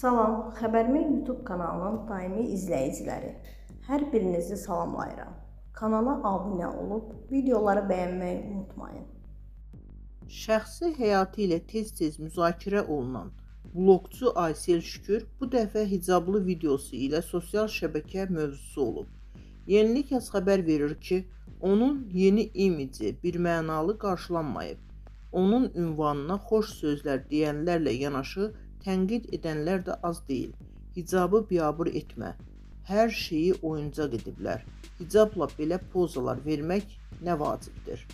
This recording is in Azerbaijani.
Salam, Xəbərimi YouTube kanalının daimi izləyiciləri. Hər birinizi salamlayıram. Kanala abunə olub videoları bəyənməyi unutmayın. Şəxsi həyatı ilə tez-tez müzakirə olunan bloqçu Aysel Şükür bu dəfə hicablı videosu ilə sosial şəbəkə mövzusu olub. Yenilik az xəbər verir ki, onun yeni imici birmənalı qarşılanmayıb. Onun ünvanına xoş sözlər deyənlərlə yanaşı tənqid edənlər də az deyil. Hicabı biabır etmə. Hər şeyi oyuncaq ediblər. Hicabla belə pozalar vermək nə vacibdir?